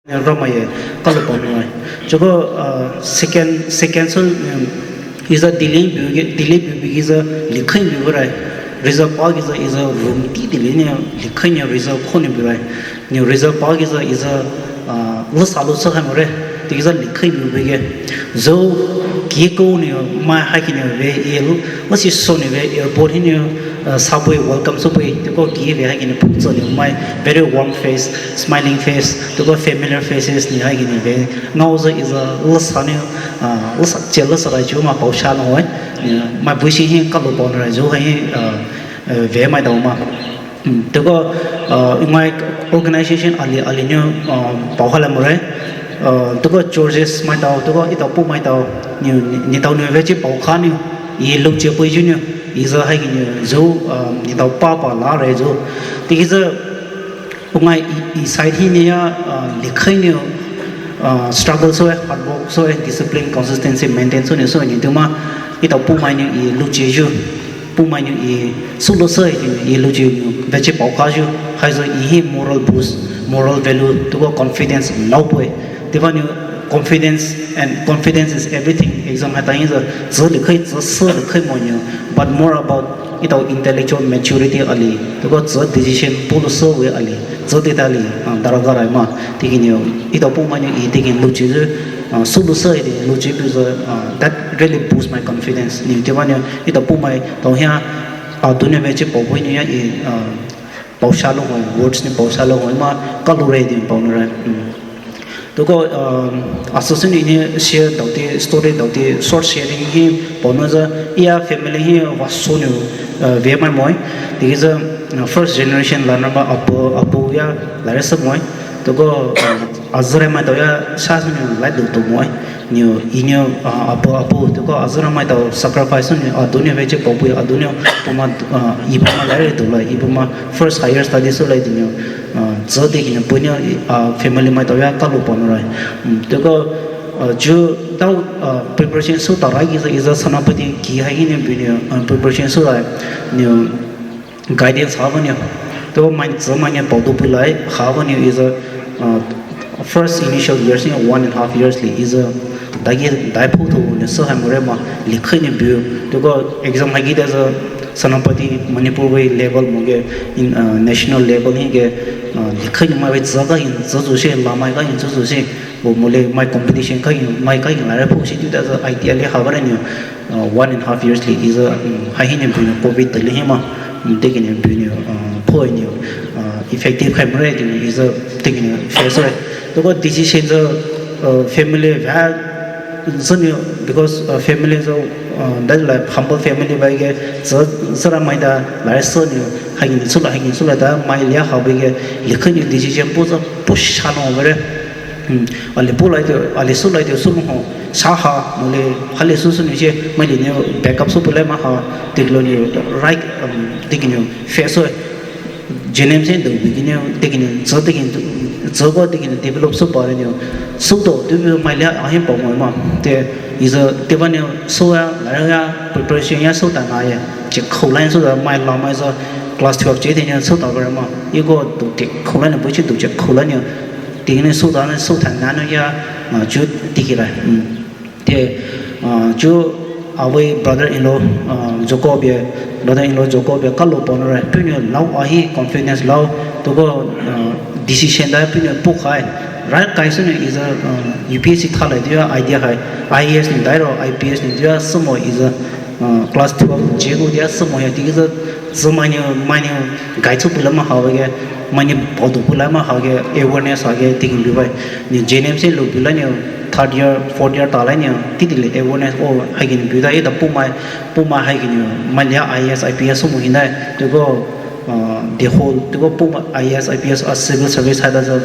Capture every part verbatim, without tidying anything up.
Ramai ye, kalo pa mai. Choko, uh, second, second so, um, iza delay bu ge, delay bu ge iza likhai bu rai. Result pa ge iza, iza room ti delay ne likhai ne result kho ne bu rai. Ne result pa ge iza, iza, uh, lo sa lo sa hai mo re. Ti iza likhai bu ge. Zo ki ko ne mai hai ki ne ve ye lo, lo si so ne ve airport hi ne, uh, subway welcome subway. Ti ko ki ve hai ki ne pu so ne mai very warm face, smiling face. Ti ko familiar faces ne hai ki ne ve. Ngao zo iza lo sa ne, uh, lo sa che lo sa rai ju ma pao sha lo wai. Ne, mai bu si hi kalo pao ne rai ju hai, uh, uh, ve mai dao ma. Hmm, ti ko, uh, mai organization ali, ali ne, uh, pao hala mo re. Uh, ti ko churches mai dao, ti ko itao pu mai dao, ne, ne dao ne ve chi pao kha ne, i lo che pui ju ne, iza hai ki ne, ju, uh, ne dao pa pa la re ju. Ti ki za, Ungai i, i side hi ne ya, uh, likhai ne, uh, struggle so, hard work so, discipline, consistency, maintain so ne so ne, ti ma, itao pu mai ne i lo che ju, pu mai ne i su lo so i lo che ne, ve che pao kha ju, hai zo i hi moral boost, moral value, ti ko confidence lao pui. Ti ba ne confidence, and confidence is everything. Exam hai ta hi zo, zo likhai, zo so likhai mo ne, but more about itao intellectual maturity ali, ti ko zo decision pu lo so we ali, zo ti ta ali, uh, dara ga rai ma, ti ki ne, itao pu mai ne i ti ki lo che ju, uh, su lo so i lo che bu zo, uh, that really boost my confidence. Ne, ti ba ne, itao pu mai, tao hia, uh, tu ne ve che pao pui ne ya i, uh, pao sha lo hoi, words ne pao sha lo hoi ma, kalo re di pao ne re. Hmm. Ti ko, um, association ne share dao ti, story dao ti, short sharing hi pao ne za, iya family hi wa so ne, uh, ve mai moi. Ti ki za, uh, first generation la na ma apu, apu ya la re sa moi. Ti ko, uh, azure mai dao ya sa so ne lai do to moi. Ne, i ne, uh, apu, apu, ti ko azure mai dao sacrifice ne, adu ne ve che pao pui, adu ne pu ma, uh, i pu ma la re do la, i pu ma first higher study so lai di ne, uh, zo ti ki ne pu ne, uh, family mai dao ya kalo pao ne rai. Hmm, ti ko, uh, ju dao, uh, preparation so ta rai ki za iza Senapati ki hai hi ne bu ne, uh, preparation so rai ne, guidance ha ba ne. Ti ko mai zo mai ne pao do pui lai, ha ba ne iza, uh, first initial years ne one and half years li iza, dagi, dai phu to ne so hai mo re ma, likhai ne bu. Ti ko exam hai ki da za, Senapati, Manipur wei level mo ge, in, uh, national level hi ge, uh, likhai ne mai wei zo ga in, zo zo se, la mai ga in, zo zo se, bo mo le mai competition ga in, mai ga in la re phu si ti da za, idea le ha ba re ne, uh, one and half years li iza, um, hai hi ne bu ne covid ta le hi ma, um, ti ki ne bu ne, uh, pho ne, uh, effective khai mo re ti ne iza, ti ki ne face re. Ti ko decision za, uh, family va, Zhenyu, because, uh, family zo, uh, that like humble family bai ge, zo, zara mai da, lai so nyu, hai ngi su la, hai ngi su la da, mai lia ha bai ge, likhe nyu decision pu zo, pu sha no bare. Hmm, ali pu lai de, ali su lai de su mo ho, sa ha, mo le, ha le su su nyu je, mai li nyu, backup su pu lai ma ha, dik lo nyu, right, um, dik nyu, face so, J N M se do bikini, tekini, zo tekini, zo ko tekini develop so pare nyu. So to, tu bi mai lia ahin pa mo ma. Te, izo, te ba nyu, so ya, la ya, preparation ya so ta na ya. Che khou lai so da mai la mai zo, class twelve che te nyu so ta bare ma. Iko do te khou lai nyu, bo che do che khou lai nyu. Tekini so ta na, so ta na nyu ya, ma ju tiki lai. Hmm. Te, uh, chu awui brother-in-law, uh, Jacob ye, brother-in-law Jacob ye, kalo pon re, pinyu lau ahi confidence lau, tuko, uh, decision da pinyu pu khai, right kai sunu izo, uh, U P S C thalai dia idea hai, I A S ni dai ro, I P S ni dia sumo izo, uh, class twelve jegu dia sumo ya, ti izo, zo mai nyu, mai nyu, guide so pula ma hao ge, mai nyu bodo pula ma hao ge, awareness hao ge, thinking bi bai, ni J N M se lo pula nyu, third year, fourth year ta lai nyu, titi le awareness o hai gini bi da, ida pumai, pumai hai gini, mai lia I A S, I P S mo hindai, tuko, uh, the whole, tuko pumai I A S, I P S, a civil service hai da za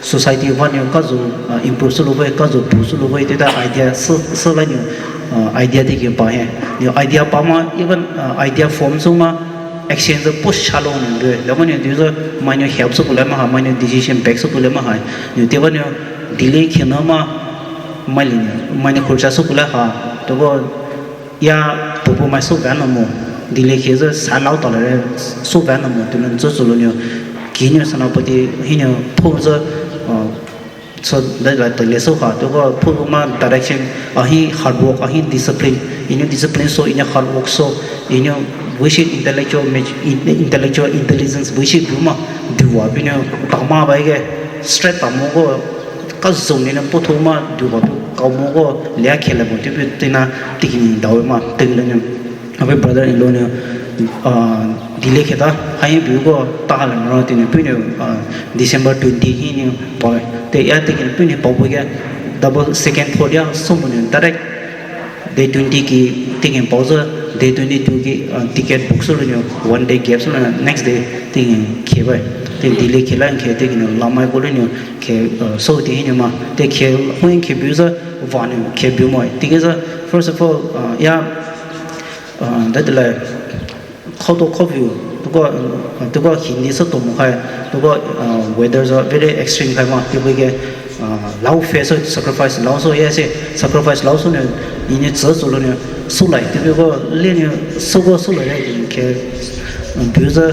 society va nyu kazu, uh, improve su lo vai, kazu pu su lo vai, te da idea su, su lai nyu, uh, idea de ki pa he. Nyu idea pa ma, even, uh, idea form su ma, action zo push sha lo nyu de. Lama nyu de zo, mai nyu help so pula ma ha, mai nyu decision back so pula ma ha. Nyu te va nyu delay khina ma, mai li nyu, mai nyu khurcha so pula ha. To go ya, pupu mai so van mo. Delay khe zo sa lau ta le so van mo. Tu nyu zo zo lo nyu. Ki nyu Senapati, hi nyu, pho zo, uh, So that la tele so ha, tuko phu ma direction, ahi hard work, ahi discipline. Inu discipline so, inu hard work so, inu vision, intellectual, intellectual intelligence vision bu ma, duwa binu tama bai ke straight tamo ko, ka zone ni na potho ma duwa bu kamo ko lia khela mo tu bu tina tikin dawe ma tinglen. Abe brother in law ne, ah, delay kheta, hai biu ko ta hala mara tine pune, ah, December twenty hi ne pa. Te ya tikin pune pa bu ke double second third ya so mo ne direct day twenty ki tikin pa zo, day twenty two ki, ah, ticket book so ne one day gap so ne next day tikin khe bai. Te delay khela khe tikin lamai ko ne khe, ah, so ti hi ne ma. Te khe hui khe biu zo va ne khe biu mo. Tikin zo first of all, ah, ya Ah, that like, khao to khao view, tuko, tuko Hindi sa to mo khai, tuko, ah, weather sa very extreme khai ma, tuko ke, ah, lao face sacrifice, lao so ya se, sacrifice lao so ne, ini tsa so lo ne, so lai, tuko le ne, so ko so lai ke, view sa,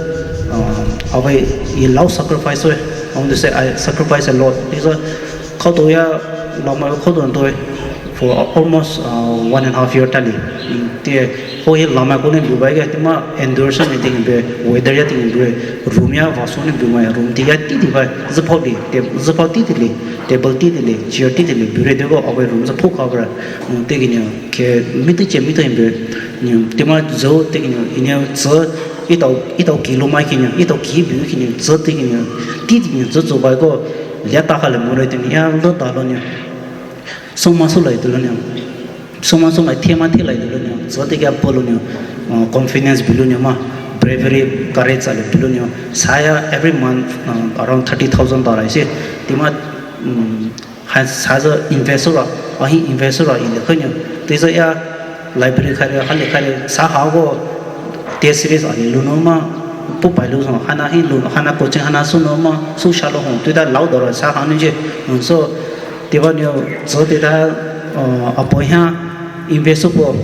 ah, abai, i lao sacrifice so, I want to say I sacrifice a lot, is a, khao to ya, lao ma khao to to, for almost, uh, one and a half year tali. Mm, te ho hi lamai ko ne bu bai ke, te ma endure so ne tikin bu, weather ya tikin bu, room ya va so ne bu mai, room ti ya ti ti bai, zipao li, te, zipao ti ti li, table ti ti li, chair ti ti li, bu re te ko abai room zipao ka bra. Mm, tikin ke, mi ti che mi ti bu, mm, te ma zo tikin, ine zo, itao, itao kilo mai kin, itao ki bu kin, zo tikin, ti tikin, zo zo bai ko, lia ta ka le mo re tikin, ya lo ta lo ne. Soma so lai tulo ne. Soma so lai thema the lai tulo ne. So te kya polo ne. Uh, confidence bilo ne ma. Bravery, courage ale bilo ne. Saya every month, uh, around thirty thousand dollar ise. Tima, um, ha, sa zo invest ra, ahi invest ra ile khane. Te zo ya library khare, hale khare, sa ha go test series ani luno ma, pu pai lu so, hana hi lu, hana coaching hana suno ma, su shalo ho, tuita lao doro sa ha ni je. So, tiba nyo, zo tita, uh, apo ha, invest po,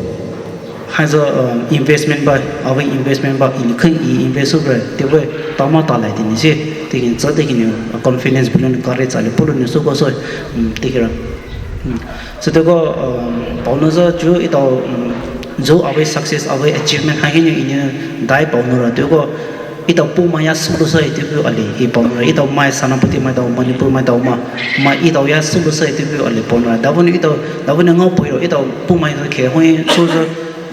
ha zo, uh, investment ba, awe investment ba, ili khin i invest po, tiba tama ta lai tini je, tikin zo tikin nyo, confidence bilon courage ale pulun nyo su ko so, um, tikira. Hmm. So, teko, um, paono zo ju itao, um, zo awe success, awe achievement hai hini ini dai paono ra. Teko, itao pu mai ya sulu sa itipu ali, i paono ra. Itao mai Senapati mai tao, Manipur mai tao ma, mai itao ya sulu sa itipu ali paono ra. Dabon itao, dabon ngao pui ro, itao pu mai zo ke hoi so zo,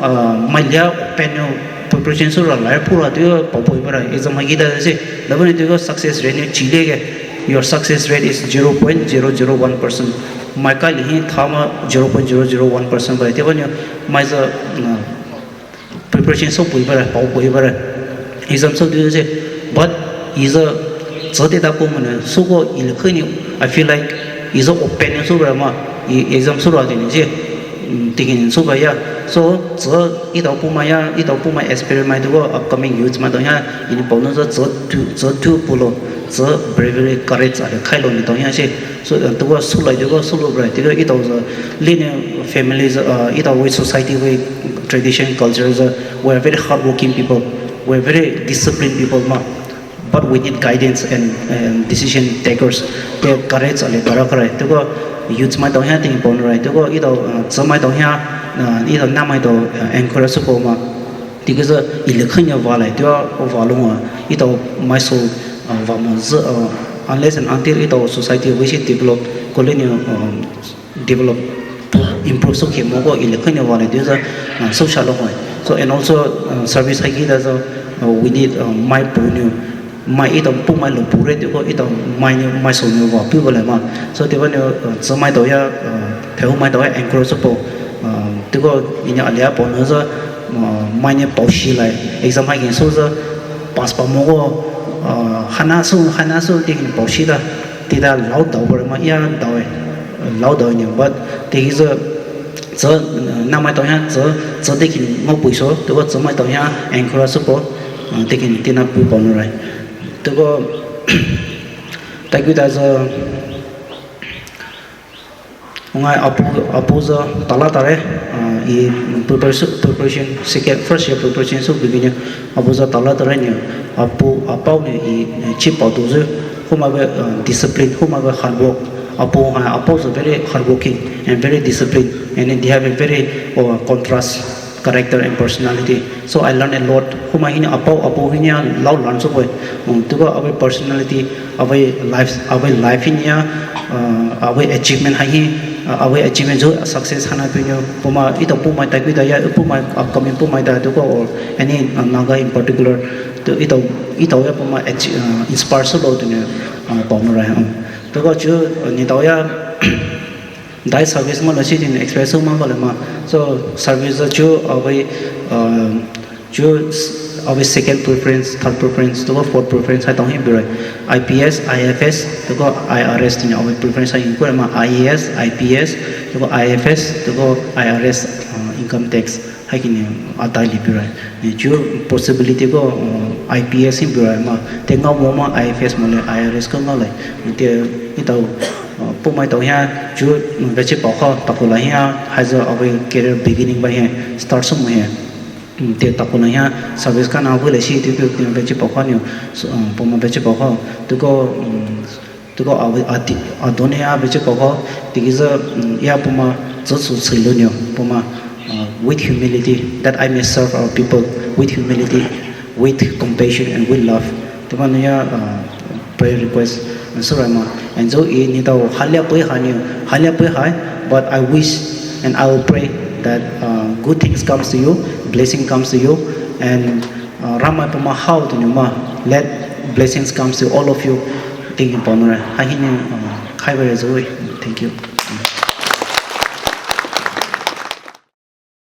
uh, mai lia penyo preparation so ra lai pura tu pao pui bara. Exam mai kita se. Dabon teko success rate ni chile ke, your success rate is zero point zero zero one percent. Mai ka lihi thama zero point zero zero one percent bai. Tiba nyo mai za, uh, preparation so pui bara, pao pui bara. Exam so du se. But is a, zo te ta ko mo ne, so ko il khani, I feel like is a open so bara ma, i exam so ra de ni je. Mm, tikin so ba ya. So, zo itao pu mai ya, itao pu mai aspirant mai teko upcoming youth mai tao ya, ini paono zo zo tu, zo tu pulo, zo bravery, courage ale khai lo ni tao ya se. So, uh, teko su lai teko su lo bra, teko itao zo, line families, uh, itao we society we tradition culture zo, we are very hardworking people, we are very disciplined people ma. But we need guidance and, and decision takers. Te courage ale bara kare. Teko youth mai tao ya ting pon rai. Teko itao, uh, zo mai tao ya, uh, itao na mai tao, uh, encourage ko ma. Teko zo ili khanya va lai. Teko va lo ma. Itao mai so, uh, va mo zo, uh, unless and until itao society we should develop, colony, um, develop, improve so ke mo ko ili khanya va lai. Teko zo, uh, so shalo hoi. So, and also, uh, service hai ki da zo, uh, we need, uh, mai pu ni. Mai itao pu mai lo pu re, teko itao mai ni, mai so ni va pu bale ma. So, teko ni, uh, zo mai tao ya, uh, pheu mai tao ya encourage po. Uh, teko ini alia paono zo, uh, mai ni pao shi lai. Exam hai kin so zo, pass pa mo ko, uh, hana so, hana so, tikin pao shi da. Tita lao dao bore ma, ya dao e. Lao dao ni, but teki zo, zo, uh, na mai tao ya, zo, zo tikin ngao pui so, teko zo mai tao ya encourage po, uh, tikin tina pu paono rai. Teko, thank you, that's a, ngai apu, apu zo tala tare, uh, i preparation, preparation, second, first year preparation so bibini, apu zo tala tare ni, apu, apao ni i, eh, chi pao tu zo, huma be, uh, discipline, huma be hard work, Apu hai, apu is very hardworking and very disciplined, and then they have a very uh, contrast character and personality. So I learn a lot. Kuma hinou apu, apu hinou lao learn sou bue. Um, tuko our personality, our life, our life hinou, uh, our achievement hai hi, uh, our achievement jo success hana pino. Puma ito puma tai kui da ya, puma upcoming puma tai tuko or any uh, Naga in particular. Tu ito ito ya puma achi- uh, inspire sou lo tu ne uh, pau no rai. Um, tuko chu uh, ni tau ya. Dai service ma lo si din express ma ba le ma. So service chu awe uh, chu awe second preference, third preference, tuko fourth preference hai tong hi birai. I P S, I F S, tuko I R S tin awe preference hai ko ma I A S, I P S, tuko I F S, tuko I R S, uh, income tax. Hai kini atai li birai. Ni chu possibility ko uh, I P S hi birai ma. Te ngao mo ma I F S mo le I R S ko ngao le. Te itau uh, puma itau hia chu uh, vechi pau kha takola hia hai zo awe career beginning ba hia start sou mo hia. Um, te takola hia service kana awe le si te te vechi pau kha ni. So, um, puma vechi pau kha tuko um, tuko awe ati adone ya vechi pau kha tiki za um, ya puma zo su silo ni puma uh, with humility, that I may serve our people with humility, with compassion and with love. Tuma no ya uh, prayer request and so right ma. And so in itau halia pui hani, halia pui hai, but I wish and I will pray that uh, good things comes to you, blessing comes to you, and uh, Ramai puma hao tu ma, let blessings comes to all of you. Thank you, Pamara. Hai hini uh, khai bare zoi. Thank you.